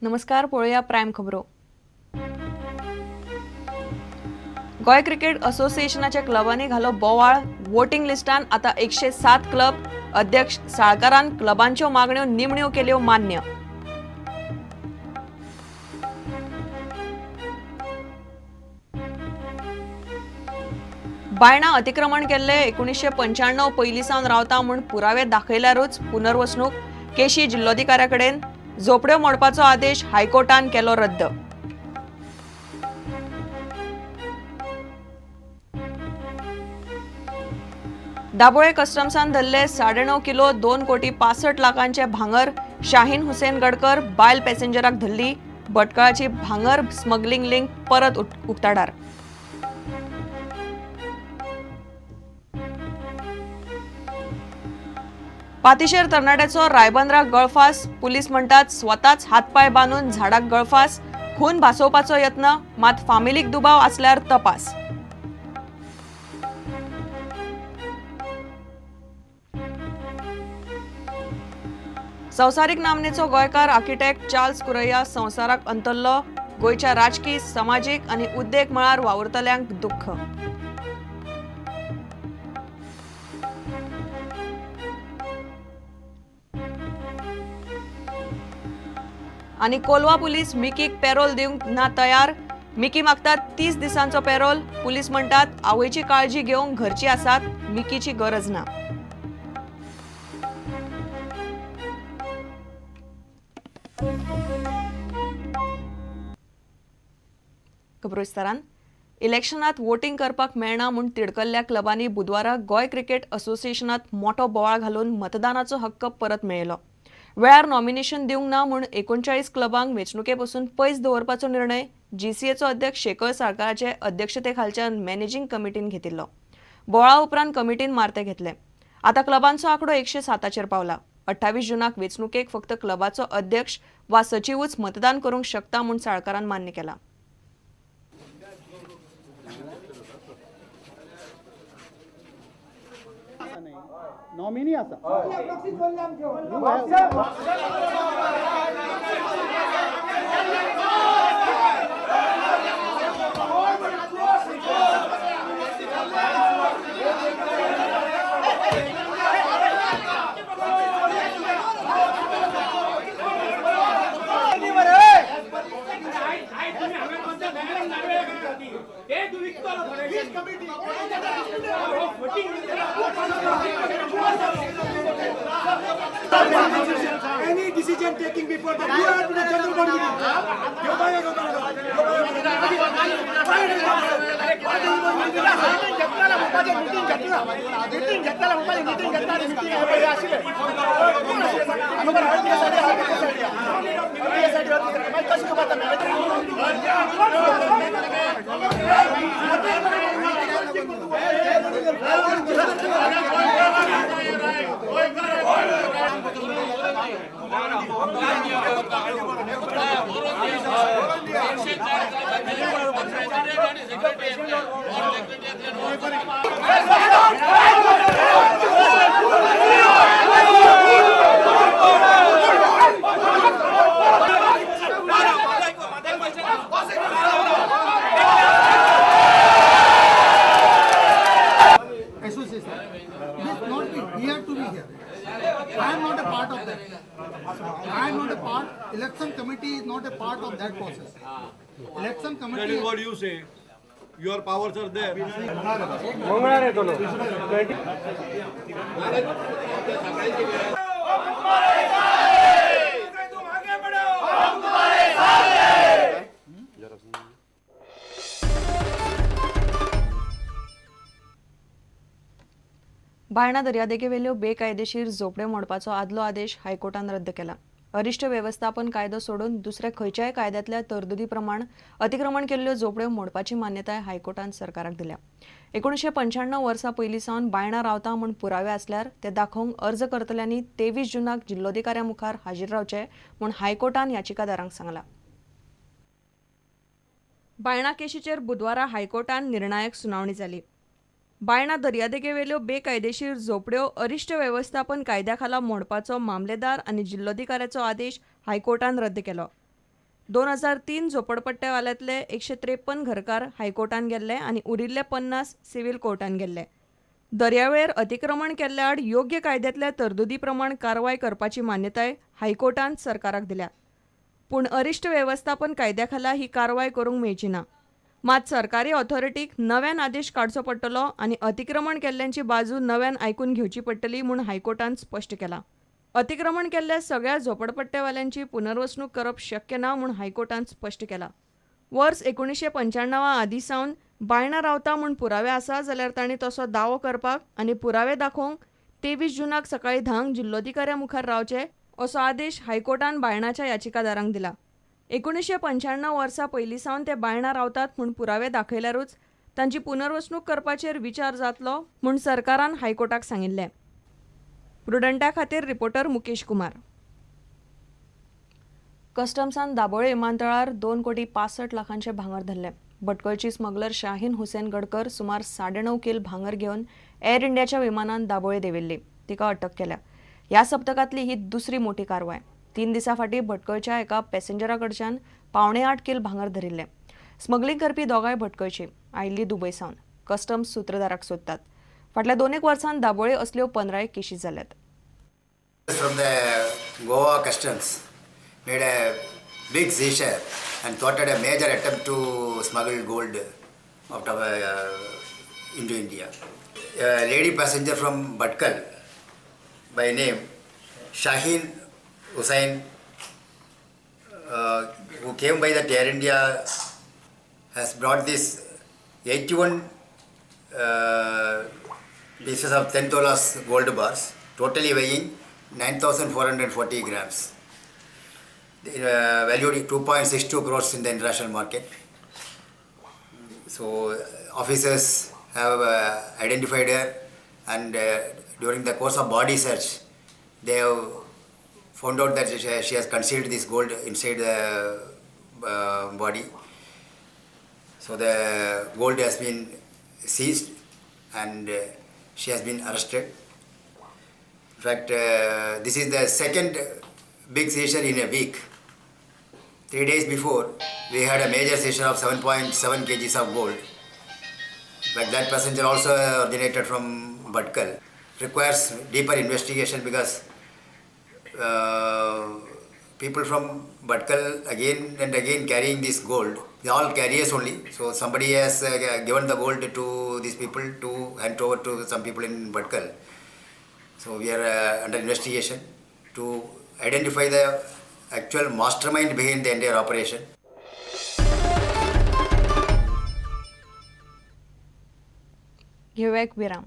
नमस्कार, पळोवया प्रायम खबरो. गोंय क्रिकेट असोसिएशनाच्या क्लबांनी घालो बोवाळ. वोटिंग लिस्टान आता 107 क्लब. अध्यक्ष साळकारान क्लबांच्यो मागण्यो निमण्यो केल्यो मान्य. बायणा अतिक्रमण केल्ले 1995 पयलीं सावन रावता म्हूण पुरावे दाखयल्यारूच पुनर्वसणूक. केशी जिल्लोधिकाऱ्या कडेन. झोपड्यो मोडपाचो आदेश हायकोर्टान केलो रद्द. दाबोळे कस्टम्सान धरले 9.5 किलो 2 कोटी 65 लाखांचे भांगर. शाहीन हुसेन गडकर बायल पॅसेंजराक धरली. भटकळाची भांगर स्मगलिंग लिंक परत उक्ताडार. पातिशेर तरणाट्याचो रायबंद्रा गळफास. पुलीस म्हणटात स्वताच हातपाय बांदून झाडाक गळफास. खून भासोवपाचो यत्न, मात फामिलीक दुबाव आसल्यार तपास. संवसारीक नामनेचो गोंयकार आर्किटेक्ट चार्ल्स कुरैया संवसाराक अंतरलो. गोंयच्या राजकी, समाजीक आनी उद्देग मळार वावुरतल्यांक दुख्ख. आनी कोलवा पुलीस मिकीक पॅरोल दिवंक ना तयार. मिकी मागतात 30 दिसांचो पॅरोल. पुलीस म्हणटात आवयची काळजी घेवंक घरची आसात, मिकीची गरज ना. खबरो विस्तारान. इलेक्शनात वोटिंग करपाक मेळना म्हूण तिडकल्ल्या क्लबांनी बुधवारा गोंय क्रिकेट असोसिएशनात मोठो बोवाळ घालून मतदानाचो हक्क परत मेळयलो. वेळार नॉमिनेशन दिवंक ना म्हूण 39 क्लबांक वेंचणुके पसून पयस दवरपाचो निर्णय जीसीएचो अध्यक्ष शेखर साळकाराचे अध्यक्षते खालच्या मॅनेजिंग कमिटीन घेतिल्लो. बोवाळा उपरांत कमिटीन मारते घेतले. आतां क्लबांचो आंकडो 107चेर पावला. 28 जूनाक वेंचणुकेक फक्त क्लबाचो अध्यक्ष वा सचिवूच मतदान करूंक शकता म्हूण साळकारान मान्य केला. नॉमिनी आसा. Any decision taking before the you are to the general body meeting. Association. This not be here to be here. I am not a part of that. I am not a part. Election committee is not a part of that process. Election committee. That is what you say. Your powers are there. Baina दर्यादेगेवेल्यो बेकायदेशीर झोपड्यो मोडपाचो आदलो आदेश हायकोर्टान रद्द केला. अरिश्ट वेवस्थापन कायदो सोडून दुसऱ्या खंयच्याय कायद्यांतल्या तरतुदी प्रमाण अतिक्रमण केल्ल्यो झोपड्यो मोडपाची मान्यताय हायकोर्टान सरकाराक दिल्या. 1995 वर्सा पयलीं सावन बायणा रावता म्हूण पुरावे आसल्यार ते दाखोवंक अर्ज करतल्यांनी 23 जूनाक जिल्लोधिकाऱ्या मुखार हाजीर रावचे म्हूण हायकोर्टान याचिकादारांक सांगला. बायणा केशीचेर बुधवारा हायकोर्टान निर्णायक सुनावणी जाली. बायणा दर्यादेगेवेल्यो बेकायदेशीर झोपड्यो अरिश्ट वेवस्थापन कायद्या खाला मोडपाचो मामलेदार आनी जिल्लोधिकाऱ्याचो आदेश हायकोर्टान रद्द केलो. 2003 झोपडपट्टेवाल्यांतले 153 घरकार हायकोर्टान गेल्ले आनी उरिल्ले 50 सिव्हील कोर्टान गेल्ले. दर्यावेळेर अतिक्रमण केल्ल्या आड योग्य कायद्यांतल्या तरतुदी प्रमाण कारवाय करपाची मान्यताय हायकोर्टान सरकाराक दिल्या. पूण अरिश्ट वेवस्थापन कायद्या खाला ही कारवाय करूंक मेळची ना. मात सरकारी ऑथॉरिटीक नव्यान आदेश काडचो पडटलो आनी अतिक्रमण केल्ल्यांची बाजू नव्यान आयकून घेवची पडटली म्हूण हायकोर्टान स्पश्ट केलां. अतिक्रमण केल्ल्या सगळ्या झोपडपट्टेवाल्यांची पुनर्वसणूक करप शक्य ना म्हूण हायकोर्टान स्पश्ट केलां. वर्स 1995 आदीं सावन बायणा रावता म्हूण पुरावे आसा जाल्यार तांणी तसो दावो करपाक आनी पुरावे दाखोवंक 23 जूनाक सकाळीं 10 जिल्लोधिकाऱ्या मुखार रावचे असो आदेश हायकोर्टान बायणाच्या याचिकादारांक दिला. 1995 वर्सा पयलीं सावन ते बायणा रावतात म्हूण पुरावे दाखयल्यारूच तांची पुनर्वसणूक करपाचेर विचार जातलो म्हूण सरकारान हायकोर्टाक सांगिल्लें. प्रुडंटा खातीर रिपोर्टर मुकेश कुमार. कस्टम्सान दाबोळे विमानतळार 2,65 कोटी भांगर धरलें. भटकळची स्मगलर शाहीन हुसेन गडकर सुमार 9.5 किल भांगर घेवन एअर इंडियाच्या विमानान दाबोळे देंविल्ली. तिका अटक केल्या. ह्या सप्तकांतली ही दुसरी मोठी कारवाय. 3 दिसां फाटीं भटकळच्या एका पॅसेंजरा कडच्यान 7.75 किल भांगर धरिल्लें. स्मगलिंग करपी दोगांय भटकळची, आयिल्ली दुबय सावन. कस्टम्स सूत्रधाराक सोदतात. फाटल्या 2 वर्सांत दाबोळे असल्यो 15 केशी जाल्यात. From the Goa Customs made a big seizure and thwarted a major attempt to smuggle gold out of into India. A lady passenger from Bhatkal by name Shaheen Hussain, who came by that Air India, has brought this 81 pieces of 10 tolas gold bars, totally weighing 9,440 grams. Valued 2.62 crores in the international market. So officers have identified her, and during the course of body search, they have found out that she has concealed this gold inside the body. So the gold has been seized and she has been arrested. In fact, this is the second big seizure in a week. 3 days before, we had a major seizure of 7.7 kgs of gold. But that passenger also originated from Bhatkal. Requires deeper investigation because people from Bhatkal again and again carrying this gold. They all carriers only. So somebody has given the gold to these people to hand over to some people in Bhatkal. So we are under investigation to identify the actual mastermind behind the entire operation. घेऊया एक विराम.